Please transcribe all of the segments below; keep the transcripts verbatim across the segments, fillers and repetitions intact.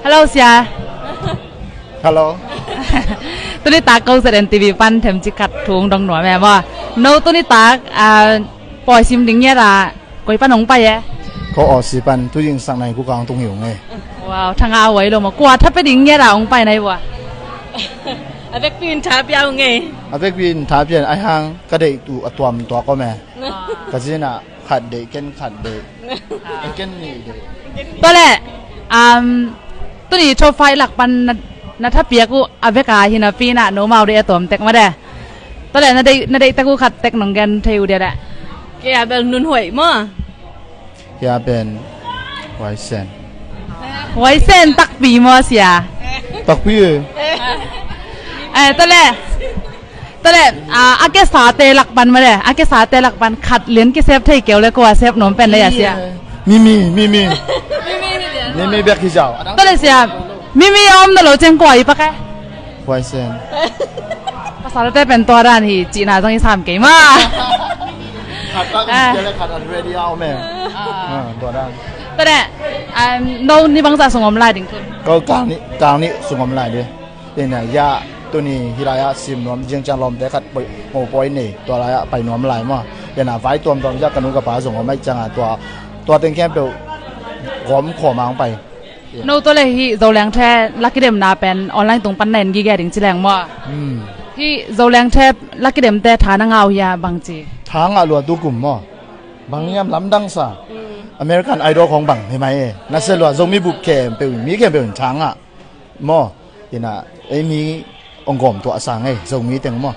Hello, sia. Hello. Tuni tak ko Z N T V pan themcik khat thu hong dong nuam e maw. No tuni tak, ah, pawi sim ding ngiat a koi pan hong pai e? Ko Aussie pan, tu ding sak nai ku kang tung hi ung e. Wow, thanga a wai lo maw. Kua tha pia ding ngiat a hong pai nai vua? A vekpi in tha pia ung e. A vekpi in tha pia in ai hang ka deih tu a tuam tuak om e. Ka zin ah khat deih, ken khat deih. Ken nih deih. Tua leh, um, tuni top five lak pan na, na thapiak uh a vek a hi napi in ah nomau deih a tuam tek mah de. Tua leh na deih, na deih tek uh khat tek nong gen thei uh dia leh? Kei a bel Nun Hoih maw. Kei a pen Huai Sen. Huai Sen takpi maw sia? Takpi e. Eh, tua leh. Tua leh, ah, a kisate lak pan mah le, a kisate lak pan khat lian kisep thei keu le kua sep nuam pen le a sia? Mimi, Mimi. Mimi bek hi zau. Tua leh sia, Mimi a om na lo ciang kua i pak e? Huai Sen. Pasalte pen tua dan hi cihna zong i sam kei mah. Khat a, ah, khat a ready a om e. Ah, tua dan. Tua leh, ah, no ni bangzah sung om lai ding tun? Ko kang nih, kang nih sung om lai ding. Ina ya, tuni hilai ah sim nuam, ziang ciang lawmte khat poi, mo poi nei, tua lai ah pai nuam lai maw. Ina vai tuamtuam ziah ka nu ka pa zong om aih ciangin tua, tua teng khempeuh gawm khawm ang pai. No tua leh hih Zolengte la kidemna pen online tung pan na en gige ding ci leng maw. Hmm. Hih Zolengte la kidemte tha na ngah uh hia bangci? Tha ngah lua tu kum maw. Bang hiam lamdang sa. Hmm. American Idol khong bang hi mai e. Na se lua Zomi bup khempeuh, mi khempeuh in tha ngah. Maw, ina, ei mi ong gawm tuah sang ei, Zomi teng maw.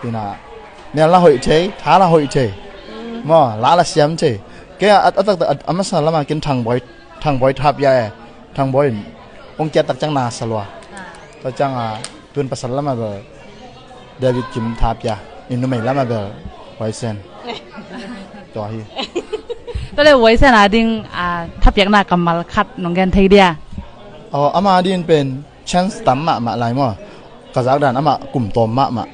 Ina, mel la hoih thei, tha la hoih thei. Maw, la la siam thei. Kei a, a, a, a, a masa lama ken Thang Boi, Thang Boi thap ya e. Thang Boi in ong kiat tak ciang na sa lua. Tua ciang a, tun pasal lama bel David Kim thapia, in numei lama bel Huai Sen. Tua hi. Tua leh Huai Sen a ding, ah, thapiakna kammal khat nong gen thei dia? Oh, ama ding pen chance tam mahmah lai maw. Ka zak dan ama kum tawm mahmah.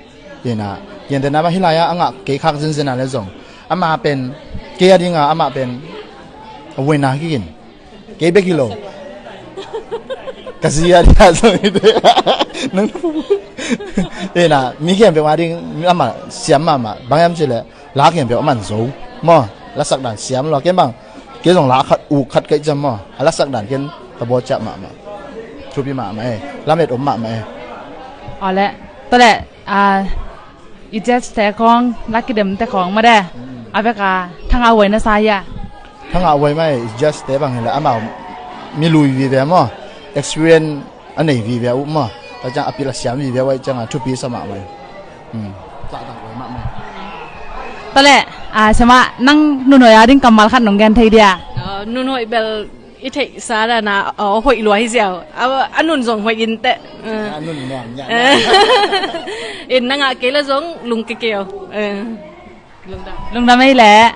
Ina, yente nama hilai a ngah kei khak zinzin a le zong. Ama pen, kei a ding a ama pen, a wena kikin. Kei bek hi lo. Ka zi a dia zong hi te. Nang ina, mi khempeuh a ding, ama siam mahmah. Bang hiam cih leh, la khempeuh a man zo. Maw, la sak dan siam lo. Ken bang, kei zong la khat, uk khat kei ciam maw. A la sak dan ken, ka bawl ciah mahmah. Thupi mahmah e. Lamet om mahmah e. Aw leh, tua leh, ah, i judge te khong, la kidem te khong mah de. A vek a, thanga huai na sa hia? Thanga huai mah e, i judge te bang hi leh amau mi lui vive maw. Experience a nei vive uh maw. Tua ciang a pil a siam vive uh aih ciang a thupi sa mahmah e. Hmm. Tua leh, ah, sia mah, nang Nun Hoih a ding kammal khat nong gen thei dia? Ah, Nun Hoih bel i theihsa dan a, aw, hoih lua hi ziau. A, a nun zong hoih in teh. A nun nuam ngiat. In na ngah kei leh zong lungke kei aw. Eh. Lungdam. Lungdam ei leh.